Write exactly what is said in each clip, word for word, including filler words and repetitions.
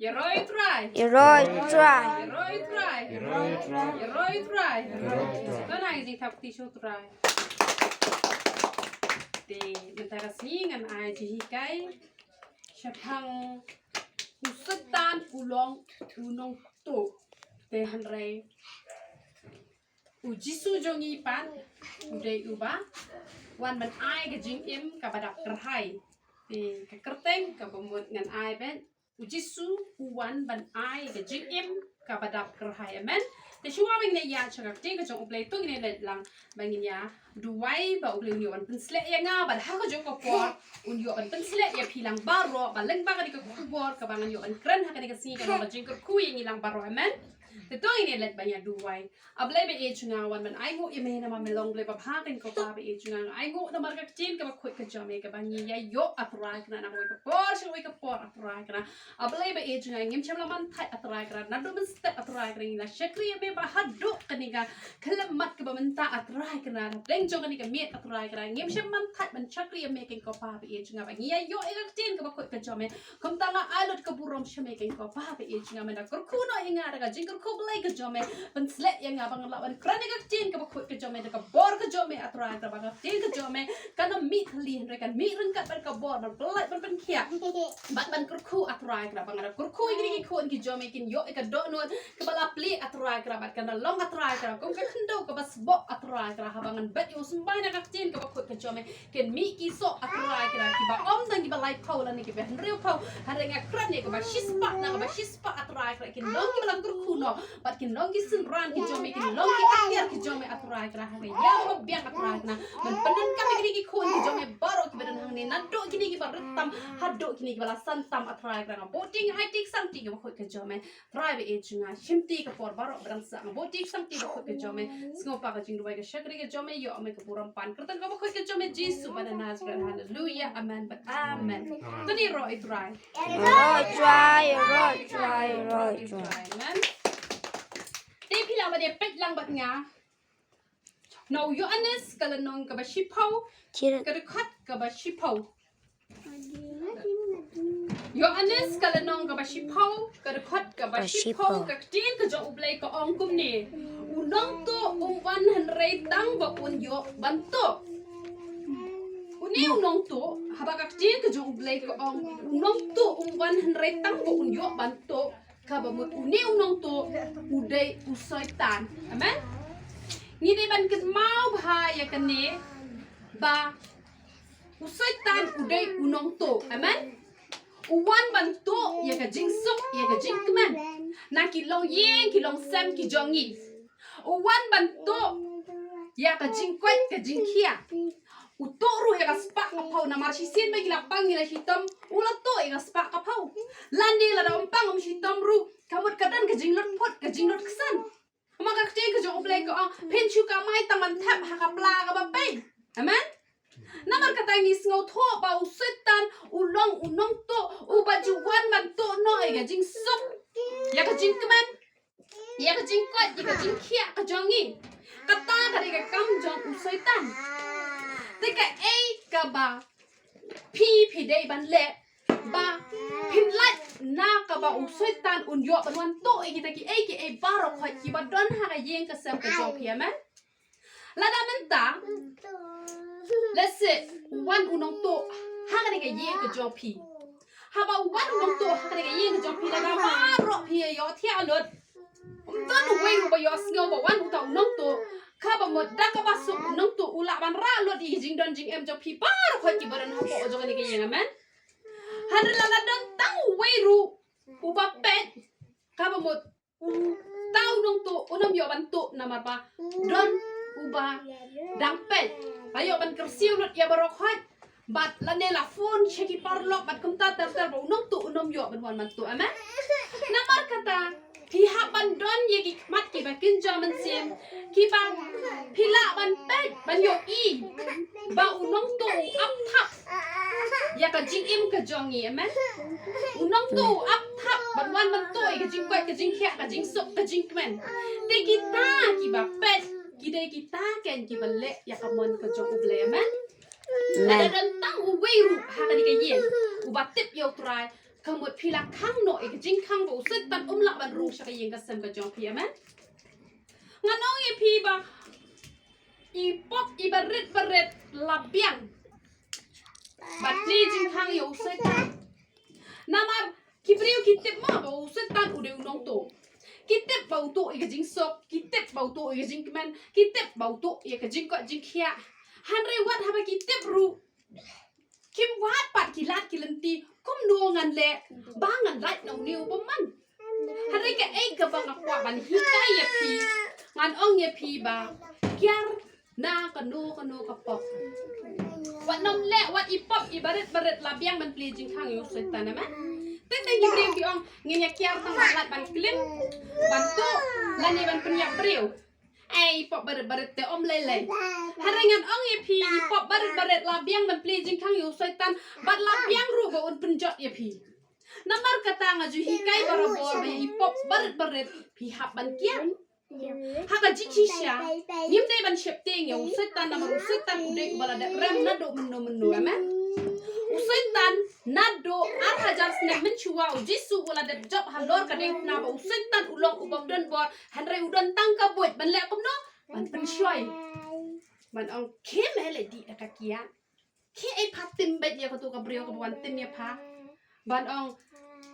Ïaroh ïa u Trai. Ïaroh ïa u Trai. Ïaroh ïa u Trai. Ïaroh ïa u Trai. Ïaroh ïa u Trai. Ïaroh ïa u Trai. Don ha ka jingthap kti sha u Trai. Te mynta ka sngi ngan ai jinghikai shaphang u Soitan u long u nongtuh. Te hynrei u Jisu jong ngi pat u dei uba wan ban ai ka jingim kaba dap kyrhai. Te ka kyrteng kaba mut ngan ai beit, u Jisu u wan ban ai ka jingim kaba dap kyrhai. Amen. Te shuwa ba ngin ïa sha ka ktien ka jong U Blei, to ngin ïa leit lang ba ngin ïa duwai ba U Blei un ïoh ban pynsleh ïa nga bad ha ka jong ka por un ïoh ban pynsleh ïa phi lang baroh, ba lyngba kane ka khubor kaba ngan ïoh ban kren ha kane ka sngi ka long ka jingkyrkhu ïa ngi lang baroh. Amen. Te to ngin ïa leit ban ïa duwai. A Blei ba ïeit jong nga, wan ban ainguh ïa me namar me long Blei babha kein ko Pa ba ïeit jong nga. Nga ainguh namar ka ktien kaba khuid ka jong me kaba ngi ïa ïoh, A Trai Kynrad, na kawei ka por sha kawei ka por, A Trai Kynrad. A Blei ba ïeit jong nga, ngim shym la man thait, A Trai Kynrad. Naduh mynstep, A Trai Kynrad, ngi la shakri ïa me ba haduh kane ka khyllipmat kaba mynta, A Trai Kynrad. Hapdeng jong kane ka miet, A Trai Kynrad, ngim shym man thait ban shakri ïa me kein ko Pa ba ïeit jong nga, ba ngi ïa ïoh ïa ka ktien kaba khuid ka jong me. Kumta nga ai lut ka burom sha me kein ko Pa ba ïeit jong nga, me da kyrkhu noh ïa nga da ka jingkyrkhu Blei ka jong me. Pynsleh ïa nga ba ngan lah ban kren ïa ka ktien kaba khuid ka jong me da ka bor ka jong me, A Trai Kynrad, ba ka ktien ka jong me kan ym mih thylli hynrei kan mih ryngkat bad ka bor ban pyllait ban pynkhiah bad ban kyrkhu, A Trai Kynrad, ba nga da kyrkhu ïa kine ki khun ki jong me kin ïoh ïa ka dohnud kaba la plie, A Trai Kynrad, bad kan da long, A Trai Kynrad, kum ka khyndew kaba sboh, A Trai Kynrad, haba ngan bet ïa u symbai na ka ktien kaba khuid ka jong me. Kin mih ki soh, A Trai Kynrad, kiba ym tang kiba laiphew lane kiba hynriewphew. Hynrei nga kren ïa kaba shispah na kaba shispah, A Trai Kynrad, kin long kiba la kyrkhu noh bad kin long ki synran ki jong me, kin long ki atiar ki jong me, A Trai Kynrad. Ha ka ïa kaba biang, A Trai Kynrad, ban pyndonkam ïa kine ki khun ki jong me baroh kiba don hangne, naduh kine kiba rit tam haduh kine kiba la san tam, A Trai Kynrad. Nga buh tieng hai tieng san tieng kaba khuid ka jong me. Trai ba ïeit jong nga, shim ti ka por baroh ba dang sah, nga buh ti ka san ti ba khuid ka jong me. Sngewbha ka jingduwai ka shakri ka jong me, ïoh me ka burom pan kyrteng kaba khuid ka jong me Jisu ba na Nazareth. Haleluya. Amen bad amen. Amen. To ngin ïaroh ïa u Trai. Ïaroh ïa u Trai, ïaroh ïa u Trai, ïaroh ïa u Trai. Amen. Te phi lah ban ïa peit lang bad nga na u Ïoannis ka lynnong kaba shiphew, ka dkhot kaba shiphew. Ïoannis ka lynnong kaba shiphew, ka dkhot kaba shiphew, ka ktien ka jong U Blei ka ong kumne: U nongtuh um wan hynrei tang ba un ïoh ban tuh. Une u nongtuh, haba ka ktien ka jong U Blei ka ong u nongtuh um wan hynrei tang ba un ïoh ban tuh, kaba mut une u nongtuh u dei u Soitan. Amen. Ngi dei ban kynmaw bha ïa kane ba u Soitan u dei u nongtuh. Amen. U wan ban tuh ïa ka jingsuk, ïa ka jingkmen na ki longïing ki longsem ki jong ngi. U wan ban tuh ïa ka jingkoit ka jingkhiah. U tuh ruh ïa ka spah ka phew, namar shisien ba ngi la pang ngi la shitom, u la tuh ïa ka spah ka phew. Lane lada um pang um shitom ruh, ka mut ka don ka jinglutphut ka jinglutkhsan. Namar ka ktien ka jong U Blei ka ong, phin shu kamai tang ban thep ha ka pla kaba pei. Amen. Namar kata ngi sngewthuh ba u Soitan u long u nongtuh uba ju wan ban tuh noh ïa ka jingsuk, ïa ka jingkmen, ïa ka jingkoit, ïa ka jingkhiah ka jong ngi. Kata ka dei ka kam jong u Soitan. Te kaei kaba phi phi dei ban leh ba phin lait na kaba u Soitan un ïoh ban wan tuh ïa kita kiei kiei baroh khoit kiba don ha ka ïing ka sem ka jong phi, amen. Lada mynta, let's say, u wan u nongtuh ha kane ka ïing ka jong phi. Haba u wan u nongtuh ha kane ka ïing ka jong phi, lada baroh phi ïa ïohthiah lut, ym don uwei ruh ba ïohsngew ba wan uta u nongtuh. Kaba mut da kaba suk u nongtuh u lah ban rah lut ïa ki jingdon jingem jong phi baroh khoit kiba don hapoh jong kane ka ïing, amen. Hynrei lada don tang uwei ruh uba peit, kaba mut uta u nongtuh un ym ïoh ban tuh namar ba don uba dang peit. Ba ïoh ban kyrsiew lut ïa baroh khoit bad lane la phone sha ki paralok bad kumta ter ter ba u nongtuh un ym ïoh ban wan ban tuh, amen. Namar kata phi hap ban don ïa ki khmat kiba kynja mynsiem, kiba phi lah ban peit ban ïohi ba u nongtuh u ap thap ïa ka jingim ka jong ngi, amen. U nongtuh u ap thap ban wan ban tuh ïa ka jingkoit ka jingkhiah ka jingsuk ka jingkmen. Te kita kiba peit ki dei kita kein kiba leh ïa ka mon ka jong U Blei, amen. Lada don tang uwei ruh ha kane ka ïing uba tip ïa u Trai, Ka mut phi la khang noh ïa ka jingkhang ba u Soitan um lah ban rung sha ka ïing ka sem ka jong phi, amen. Ngan ong ïa phi ba i pop i barit barit la biang ban plie jingkhang ïa u Soitan. Namar ki briew ki tip mo ba u Soitan u dei u nongtuh. Ki tip ba u tuh ïa ka jingsuk, ki tip ba u tuh ïa ka jingkmen, ki tip ba u tuh ïa ka jingkoit jingkhiah. Hynrei wat haba ki tip ruh, kim wad pat ki lad ki lynti kumno ngan leh ba ngan lait na une u bymman. Hynrei kaei kaba nga kwah ban hikai ïa phi, ngan ong ïa phi ba kiar na kano kano ka pop. Wat nym leh wat i pop i barit barit la biang ban plie jingkhang ïa u Soitan, amen. Teng teng ki briew ki ong ngin ïa kiar tang ban lait ban klim, ban tuh, lane ban pynïap briew. Ai, i pop barit barit te ym lei lei. Hynrei ngan ong ïa phi, i pop barit barit la biang ban plie jingkhang ïa u Soitan, bad la biang ruh ba un pynjot ïa phi. Namar kata nga ju hikai barabor ba i pop barit barit phi hap ban kiar. Ha ka jingshisha ngim dei ban sheptieng ïa u Soitan, namar u Soitan u dei uba la dep rem naduh mynno mynno, amen. U Soitan naduh ar hajar snem mynshuwa u Jisu u la dep jop halor ka diengphna ba u Soitan u long u bym don bor, hynrei u don tang ka buit ban leh kumno? Ban pynshoi. Ban ong khie me leh dih da ka kiad. Khie ei pha tim beit ïa kato ka briew kaba wan tim ïa pha. Ban ong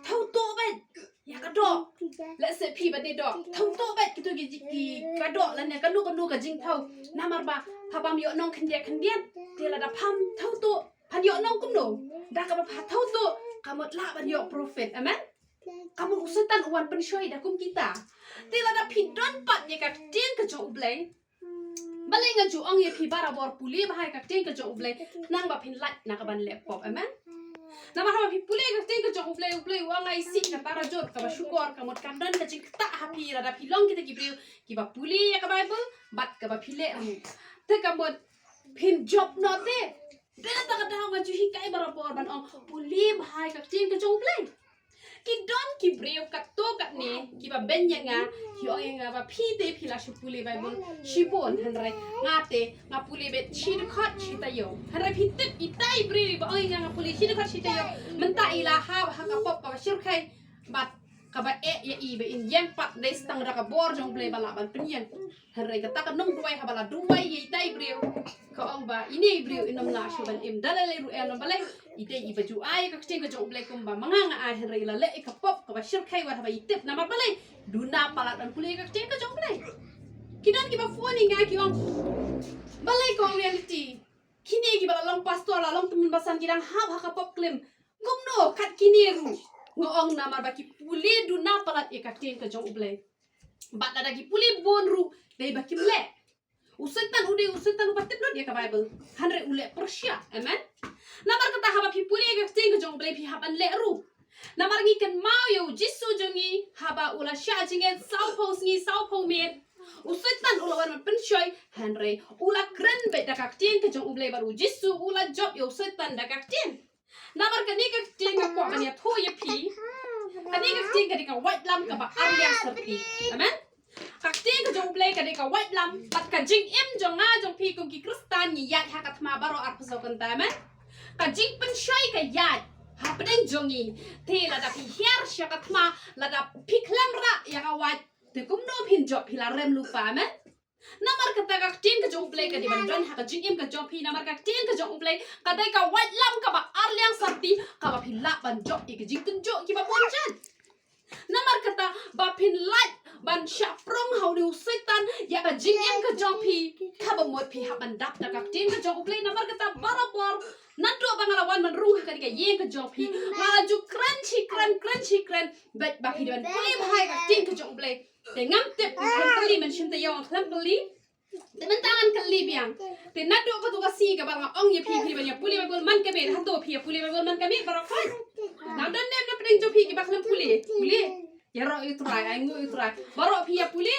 thaw tuh beit ïa ka doh. Lehse phi ba dei doh, thaw tuh beit kito ki, ki ka doh lane kano kano ka jingthaw. Namar ba pha bam ïoh nong khyndiat khyndiat. Te lada pham thaw tuh phan ïoh nong kumno? Da kaba pha thaw tuh ka mut lah ban ïoh profit, amen. Ka mut u Soitan u wan pynshoi da kum kita. Te lada phi don pat ïa ka ktien ka jong U Blei, balei nga ju ong ïa phi barabor pule bha ïa ka ktien ka jong U Blei, khnang ba phin lait na ka ban leh pop, amen. Namar haba phi pule ïa ka ktien ka jong U Blei, U Blei u ong ai sih ka tarajot kaba shukor, ka mut kan don ka jingktah ha phi lada phi long kita ki briew kiba pule ïa ka Baibl bad kaba phi leh ruh. Te ka mut phin jop noh te. Dei na kata ka daw nga ju hikai barabor ban ong pule bha ïa ka ktien ka jong U Blei. Ki don ki briew katto katne kiba beiñ ïa nga, ki ong ïa nga ba phi te phi la shu pule Baibl shibun, hynrei nga te nga pule beit shi dkhot shi taïew. Hynrei phi tip itai i briew iba ong ïa nga nga pule shi dkhot shi taïew, mynta i la hap ha ka pop kaba shyrkhei bad kaba eh ïa i ba in ïeng pat dei tang da ka bor jong U Blei ba lah ban pynïeng. Hynrei kata ka nongduwai haba la duwai ïa itai i briew, ka ong ba ine i briew in ym lah shuh ban im da lei lei ruh, em, namar balei? I dei iba ju ai ka ktien ka jong U Blei kumba ma nga nga ai, hynrei i la leh ïa ka pop kaba shyrkhei wat haba i tip. Namar balei? Duna palat ban pule ïa ka ktien ka jong U Blei. Ki don kiba phone ïa nga ki ong, balei ko ong ïa lynti? Kine kiba la long pastor, la long tymmen basan, ki dang hap ha ka pop klim. Kumno kat kine ruh? Nga ong namar ba ki pule duna palat ïa ka ktien ka jong U Blei. Bad lada ki pule bun ruh dei ba kim leh. U Soitan u dei u Soitan uba tip lut ïa ka Baibl, hynrei u leh pyrshah. Amen. Namar kata haba phi pule ïa ka ktien ka jong U Blei phi hap ban leh ruh. Namar ngi kynmaw ïa u Jisu jong ngi haba u la shah jingngeit sawphew sngi sawphew miet, u Soitan u la wan ban pynshoi, hynrei u la kren beit da ka ktien ka jong U Blei bad u Jisu u la jop ïa u Soitan da ka ktien. Namar kane ka ktien nga kwah ban ïathuh ïa phi. Kane ka ktien ka dei ka waitlam kaba ar liang syrti. Amen. Ka ktien ka jong U Blei ka dei ka waitlam, bad ka jingim jong nga jong phi kum ki Khristan ngi ïaid ha ka thma baroh arphew saw kynta, amen. Ka jingpynshoi ka ïaid hapdeng jong ngi. Te lada phi hiar sha ka thma, lada phi khlem rah ïa ka wait, te kumno phin jop, phi la rem lypa, amen. Namar kata ka ktien ka jong U Blei ka dei ban don ha ka jingim ka jong phi, namar ka ktien ka jong U Blei ka dei ka waitlam kaba ar liang syrti, kaba phi lah ban jop ïa ki jingtynjuh kiba bun jait. Namar kata ba phin lait ban shah prong ha une u Soitan ïa ka jingim ka jong phi, kaba mut phi hap ban dap da ka ktien ka jong U Blei. Namar kata barabor naduh ba nga la wan ban rung ha kane ka ïing ka jong phi, nga la ju kren shi kren, kren shi kren bad ba phi dei ban pule bha ïa ka ktien ka jong U Blei. Te ngam tip, nga khlem kylli, mynsiem taïew nga khlem kylli. Te mynta ngan kylli biang. Te naduh kato ka sngi kaba nga ong ïa phi, phi dei ban ïa pule Baibl man ka miet, hato phi ïa pule Baibl man ka miet baroh khoit? Nang don ne em na pdeng jong phi kiba khlem pule? Pule. Ïaroh ïa U Trai, ainguh ïa U Trai. Baroh phi ïa pule?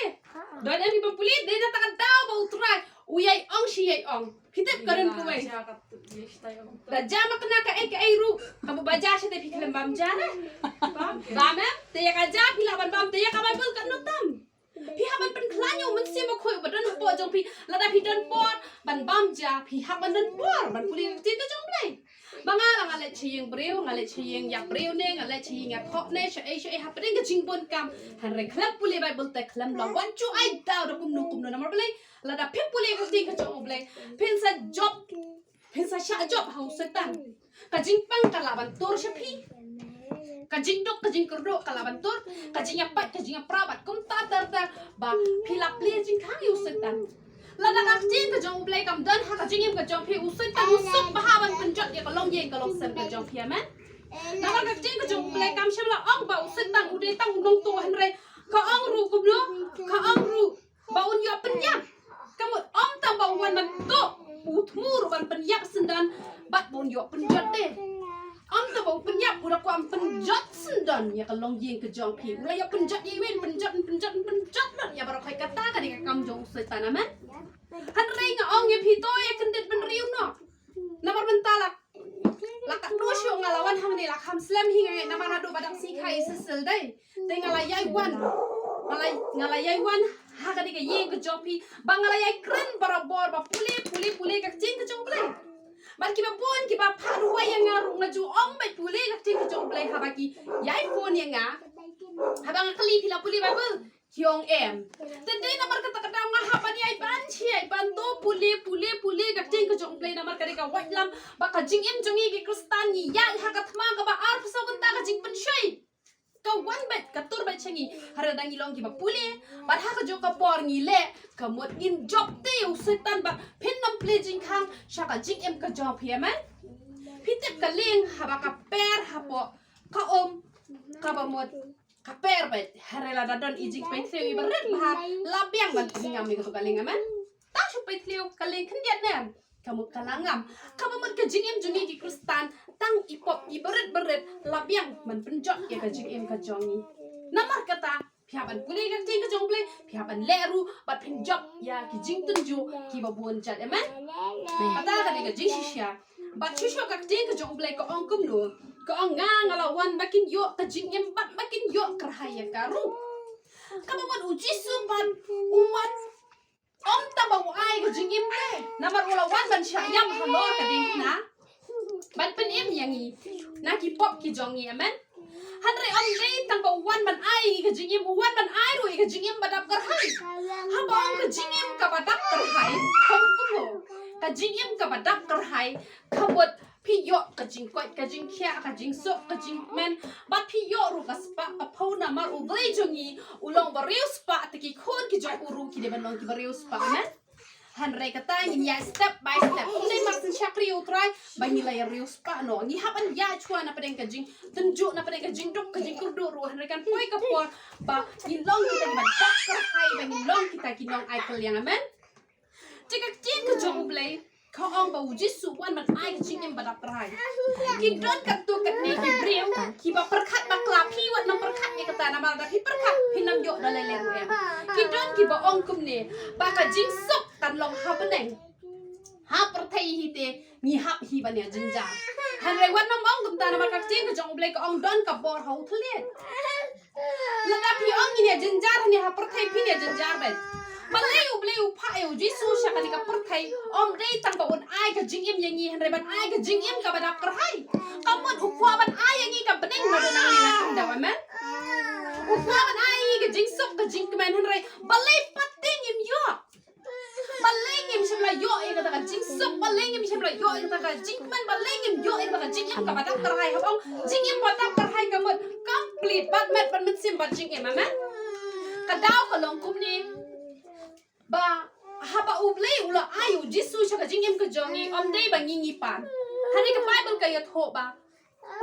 Don ne em kiba pule? Dei na kata ka daw ba U Trai u ïai ong shi ïai ong. Phi tip ka don kawei. Da jia ma kane kaei kaei ruh, kaba ba jia shatei phi khlem bam jia ne? Bam em? Te ïa ka jia phi lah ban bam, te ïa ka Baibl katno tam? Phi hap ban pynkhlaiñ ïa U Mynsiem Bakhuid uba don hapoh jong phi. Lada phi don por ban bam jia, phi hap ban don por ban pule ïa ka ktien ka jong U Blei. Ba nga la nga leit sha ïing briew, nga leit sha ïing ïap briew ne, nga leit sha ïing ïap hok ne, sha ei sha ei hapdeng ka jingbun kam. Hynrei khlem pule Baibl te khlem long wan shuh ai daw da kumno kumno namar balei. Lada phi pule ka ktien ka jong U Blei, phin sa jop, phin sa shah jop ha u Soitan. Ka jingpang ka lah ban tur sha phi. Ka jingduk, ka jingkyrduh ka lah ban tur, ka jingïapait, ka jingïapra bad kumta ter ter ba phi la plie jingkhang ïa u Soitan. Lada ka ktien ka jong U Blei kam don ha ka jingim ka jong phi, u Soitan u suk bha ban pynjot ïa ka longïing ka longsem ka jong phi, amen. Lada ka ktien ka jong U Blei kam shym la ong ba u Soitan u dei tang u nongtuh, hynrei ka ong ruh kumno, ka ong ruh ba un ïoh pynïap. Ka mut ym tang ba u wan ban tuh, u thmu ruh ban pynïap syndon bad ba un ïoh pynjot de. Ym tang ba u pynïap, u da kwah pynjot syndon ïa ka longïing ka jong phi. U la ïoh pynjot ïa iwei, pynjot, pynjot, pynjot lut ïa baroh khoit. Kata ka dei ka kam jong u Soitan, amen. Hynrei nga ong ïa phi to ïa kyndit bynriew noh. Namar mynta la, la katno shuh nga la wan hangne la kham slem hi nga, namar naduh ba dang sngewkhia i Cecil dei. Te nga la ïai wan, nga la, nga la ïai wan ha kane ka ïing ka jong phi ba nga la ïai kren barabor ba pule, pule, pule ka ktien ka jong U Blei. Bad kiba bun kiba phah duwai ïa nga ruh nga ju ong ba pule ka ktien ka jong U Blei haba ki ïai phone ïa nga, haba nga kylli phi la pule Baibl, ki ong em. Te dei namar kata ka daw nga hap ban ïai ban shi ïai ban to pule, pule, pule ka ktien ka jong U Blei namar ka dei ka waitlam ba ka jingim jong ngi ki Khristan ngi ïaid ha ka thma kaba arphew saw kynta ka jingpynshoi. Ka wan beit, ka tur beit sha ngi. Hynrei lada ngi long kiba pule bad ha kajuh ka por ngi leh, ka mut ngin jop te ïa u Soitan bad phin nym plie jingkhang sha ka jingim ka jong phi, amen. Phi tip ka lieng haba ka per hapoh ka um, kaba mut ka per beit. Hynrei lada don i jingpeit thliew iba rit bha, la biang ban pynngam ïa kato ka lieng, amen. Tang shu peit thliew ka lieng khyndiat ne em, ka mut ka la ngam. Kaba mut ka jingim jong ngi ki Khristan, tang i pop iba rit ba rit la biang ban pynjot ïa ka jingim ka jong ngi. Namar kata phi hap ban pule ka ktien ka jong U Blei, phi hap ban leh ruh bad phin jop ïa ki jingtynjuh kiba bun jait, amen. Kata ka dei ka jingshisha. Bad shuh shuh ka ktien ka jong U Blei ka ong kumno? Ka ong nga, nga la wan ba kin ïoh ka jingim bad ba kin ïoh kyrhai ïa ka ruh. Kaba mut u Jisu pat u wan ym tang ba u ai ka jingim, namar u la wan ban shah ïam halor ka diengphna ban pynim ïa ngi na ki pop ki jong ngi, amen. Hynrei ym dei tang ba u wan ban ai ïa ngi ka jingim, u wan ban ai ruh ïa ka jingim ba dap kyrhai. Haba ong ka jingim kaba dap kyrhai, ka mut kumno? Ka jingim kaba dap kyrhai ka mut phi ïoh ka jingkoit, ka jingkhiah, ka jingsuk, ka jingkmen, bad phi ïoh ruh ka spah ka phew namar U Blei jong ngi u long ba riewspah, te ki khun ki jong u ruh ki dei ban long kiba riewspah, amen. Hynrei kata ngin ïaid step by step. Ym dei mar shen shakri ïa U Trai ba ngi la ïa riewspah noh. Ngi hap ban ïaid shuwa na pdeng ka jingtynjuh, na pdeng ka jingduk, ka jingkyrduh ruh. Hynrei kan poi ka por ba ngin long kita kiba dap kyrhai, ba ngin long kita ki nong ai kylliang, amen. Te ka ktien ka jong U Blei ka ong ba u Jisu u wan ban ai ka jingim ba dap kyrhai. Ki don katto katne ki briew kiba pyrkhat bakla, phi wat nang pyrkhat ïa kata namar lada phi pyrkhat phin nang ïoh da lei lei ruh em. Ki don kiba ong kumne ba ka jingsuk kan long ha bneng. Ha pyrthei hi te ngi hap hi ban ïa jynjar. Hynrei wat nang ong kumta namar ka ktien ka jong U Blei ka ong don ka bor ha u thylliej. Lada phi ong ngin ïa jynjar hangne ha pyrthei phin ïa jynjar beit. Balei U Blei u phah ïa u Jisu sha kane ka pyrthei? Ym dei tang ba un ai ka jingim ïa ngi hynrei ban ai ka jingim kaba dap kyrhai. Ka mut u kwah ban ai ïa ngi ka bneng na bneng na khyndew, amen. U kwah ban ai ïa ngi ka jingsuk ka jingkmen hynrei balei pat te ngim ïoh? Balei ngim shym la ïoh ïa kata ka jingsuk? Balei ngim shym la ïoh ïa kata ka jingkmen? Balei ngim ïoh ïa kata ka jingim kaba dap kyrhai? Haba ong jingim ba dap kyrhai ka mut complete, bad met bad mynsiem bad jingim, amen. Ka daw ka long kumne ba haba U Blei u la ai u Jisu sha ka jingim ka jong ngi, ym dei ba ngi ngi pan. Hynrei ka Baibl ka ïathuh ba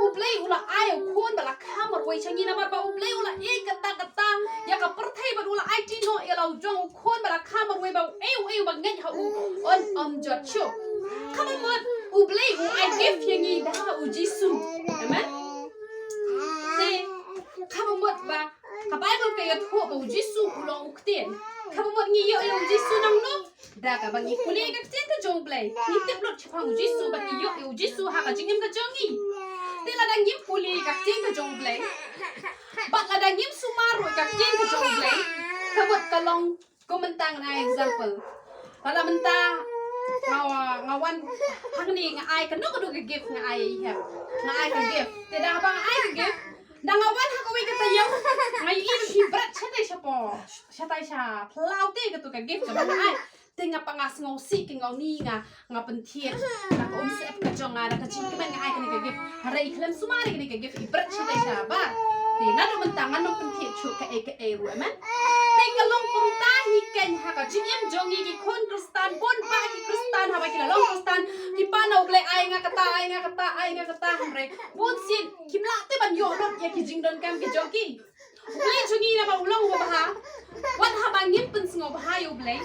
U Blei u la ai u khun ba la kha marwei sha ngi namar ba U Blei u la ïeit katta katta ïa ka pyrthei bad u la aiti noh ïa la u jong u khun ba la kha marwei ba uei uei uba ngeit ha u un ym jot shuh. Kaba mut U Blei u ai gift ïa ngi da u Jisu. Amen. Te kaba mut ba ka Baibl ka ïathuh ba u Jisu u long u ktien. Kaba mut ngi ïoh ïa u Jisu nangno? Da kaba ngi pule ka ktien ka jong U Blei. Ngi tip lut shaphang u Jisu bad ngi ïoh ïa u Jisu ha ka jingim ka jong ngi. Te lada ngim pule ka ktien ka jong U Blei bad lada ngim sumar ruh ka ktien ka jong U Blei, ka mut ka long kum mynta ngan ai example. Lada mynta Nga wa, nga wan hangne nga ai kano kano ka gift nga ai ïa i hep. Nga ai ka gift. Te da haba nga ai ka gift, da nga wan ha kawei ka taïew, nga ïohi ba phi bret shatai shapoh, shatai sha phyllaw te kato ka gift kaba nga ai. Te nga pat nga sngewsih, ka nga uni nga, nga pynthied na ka umsyep ka jong nga, na ka jingkmen nga ai kane ka gift. Hynrei i khlem sumar ïa kane ka gift, i bret shatai shabar. Te naduh mynta ngan ym pynthied shuh kaei kaei ruh, amen. Te ka long kumta hi keiñ ha ka jingim jong ngi ki khun Khristan, bun bah ki Khristan, haba ki la long Khristan, ki pan na U Blei, ai nga kata, ai nga kata, ai nga kata, hynrei bunsien kim lah te ban ïoh lut ïa ki jingdonkam ki jong ki. U Blei jong ngi namar u long uba bha. Wat haba ngim pynsngewbha ïa U Blei,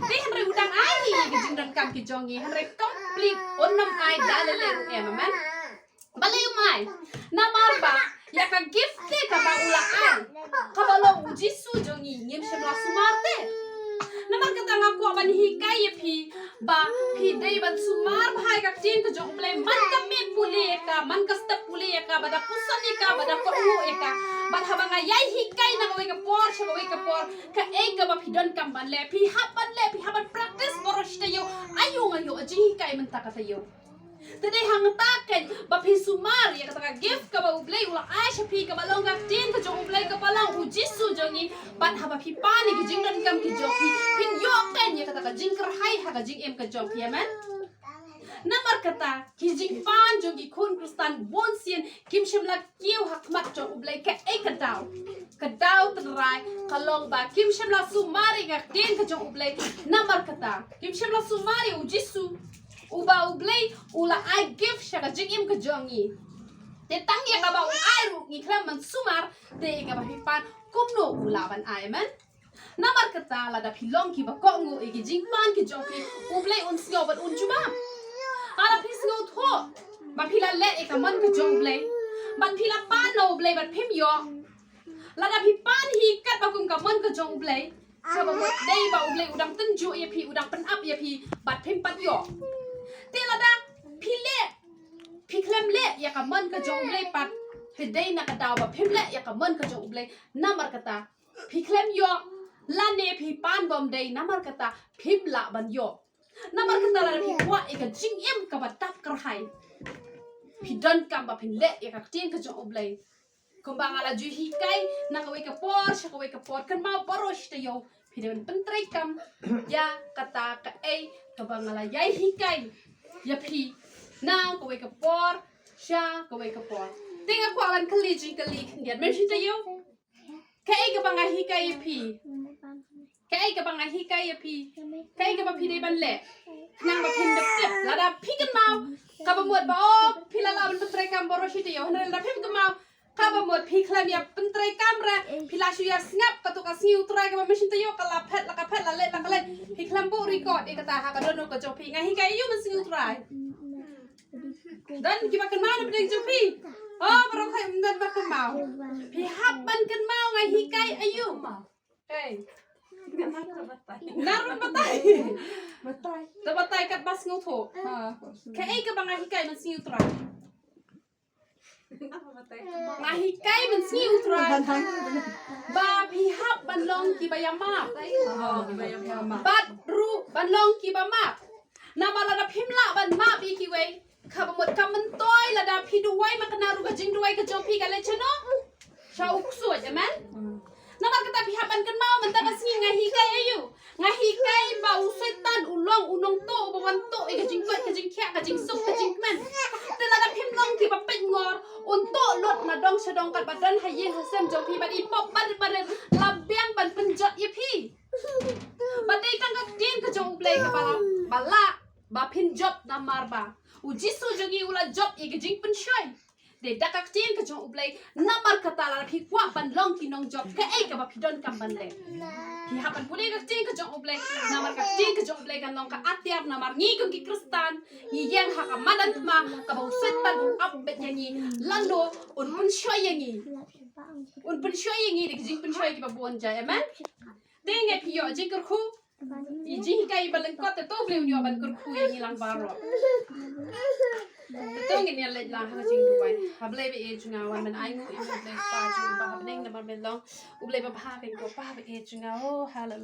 te hynrei u dang ai ïa ki jingdonkam ki jong ngi, hynrei complete un ym ai da lei lei ruh, em, amen. Balei um ai? Namar ba ïa ka gift te kaba u la ai, kaba long U Jisu jong ngi, ngim shym la sumar te. Namar kata nga kwah ban hikai ïa phi ba phi dei ban sumar bha ïa ka ktien ka jong U Blei man ka miet pule ïa ka, man ka step pule ïa ka, ba da puson ïa ka, ba da kohnguh ïa ka. Bad haba nga ïai hikai na kawei ka por sha kawei ka por kaei kaba phi donkam ban leh, phi hap ban leh, phi hap ban practice baroh shi taïew. Aïu nga ïoh jinghikai mynta ka taïew. Te dei hangta keiñ ba phi sumar ïa kata ka gift kaba U Blei u la ai sha phi, kaba long ka ktien ka jong U Blei, kaba long U Jisu jong ngi. Bad haba phi pan ïa ki jingdonkam ki jong phi, phin ïoh keiñ ïa kata ka jingkyrhai ha ka jingim ka jong phi, amen. Namar kata ki jingpan jong ki khun Khristan bunsien kim shym la kiew ha khmat jong U Blei. Kaei ka daw? Ka daw tynrai ka long ba kim shym la sumar ïa ka ktien ka jong U Blei. Namar kata kim shym la sumar ïa U Jisu, uba U Blei u la ai gift sha ka jingim ka jong ngi. Te tang ïa kaba u ai ruh ngi khlem ban sumar, te ïa kaba phi pan kumno u lah ban ai, amen. Namar kata lada phi long kiba kohnguh ïa ki jingpan ki jong phi, U Blei un sngew bad un jubab. Lada phi sngewthuh ba phi la leh ïa ka mon ka jong U Blei, bad phi la pan na U Blei bad phim ïoh, lada phi pan hi katba kum ka mon ka jong U Blei, kaba mut dei ba U Blei u dang tynjuh ïa phi, u dang pynap ïa phi, bad phim pat ïoh. Te lada phi leh, phi khlem leh ïa ka mon ka jong U Blei pat, phi dei na ka daw ba phim leh ïa ka mon ka jong U Blei. Namar kata phi khlem ïoh, lane phi pan bym dei, namar kata phim lah ban ïoh. Namar kata lada phi kwah ïa ka jingim kaba dap kyrhai, phi donkam ba phin leh ïa ka ktien ka jong U Blei. Kumba nga la ju hikai na kawei ka por sha kawei ka por, kynmaw baroh shi taïew phi dei ban pyntreikam ïa kata kaei kaba nga la ïai hikai ïa phi na kawei ka por sha kawei ka por. Te nga kwah ban kylli jingkylli khyndiat, mynshuwa taïew, kaei kaba nga hikai ïa phi? Kaei kaba nga hikai ïa phi? Kaei kaba phi dei ban leh? Khnang ba phin dep tip, lada phi kynmaw, kaba mut ba, oh, phi la lah ban pyntreikam baroh shi taïew, hynrei lada phim kynmaw, kaba mut phi khlem ïa pyntreikam re, phi la shu ïa sngap kato ka sngi U Trai kaba mynshuwa taïew ka la phet la ka phet, la leit la ka leit, phi khlem buh record ïa kata ha ka dohnud ka jong phi. Nga hikai aïu mynsngi U Trai? Don kiba kynmaw na pdeng jong phi? Oh, baroh khoit ym don ba kynmaw. Phi hap ban kynmaw nga hikai aïu. Hey. Narum batai. Da batai katba sngewthuh. Kaei kaba nga hikai mynsngi U Trai? Nga hikai mynsngi U Trai ba phi hap ban long kiba ïa map. Bad ruh ban long kiba map. Namar lada phim lah ban map ïa kiwei, kaba mut ka myntoi lada phi duwai ma kane ruh ka jingduwai ka jong phi ka leit shano? Sha u ksuid, amen. Namar kata phi hap ban kynmaw mynta ka sngi nga hikai aïu? Nga hikai ba u Soitan u long u nongtuh uba wan tuh ïa ka jingkoit ka jingkhiah, ka jingsuk ka jingkmen. Te lada phim long kiba peit ngor, un tuh lut na dong sha dong katba don ha ïing ha sem jong phi, bad i pop barit barit la biang ban pynjot ïa phi. Bad dei tang ka ktien ka jong U Blei kaba la, ba lah ba phin jop, namar ba U Jisu jong ngi u la jop ïa ka jingpynshoi. Dei da ka ktien ka jong U Blei, namar kata lada phi kwah ban long ki nongjop, kaei kaba phi donkam ban leh? Phi hap ban pule ka ktien ka jong U Blei, namar ka ktien ka jong U Blei kan long ka atiar, namar ngi kum ki Khristan ngi ïeng ha ka madan thma kaba u Soitan u ap beit ïa ngi, lano un pynshoi ïa ngi. Un pynshoi ïa ngi da ki jingpynshoi kiba bun jai, amen. Te ngi phi ïoh jingkyrkhu, i jinghikai ba lyngkot te to Blei un ïoh ban kyrkhu ïa ngi lang baroh. Te to ngin ïa leit lang ha ka jingduwai. Ha Blei ba ïeit jong nga, wan ban ainguh ïa U Blei Kpa jong ngi ba ha bneng namar me long U Blei ba bha, kynkoh Kpa ba ïeit jong nga. Oh, haleluya.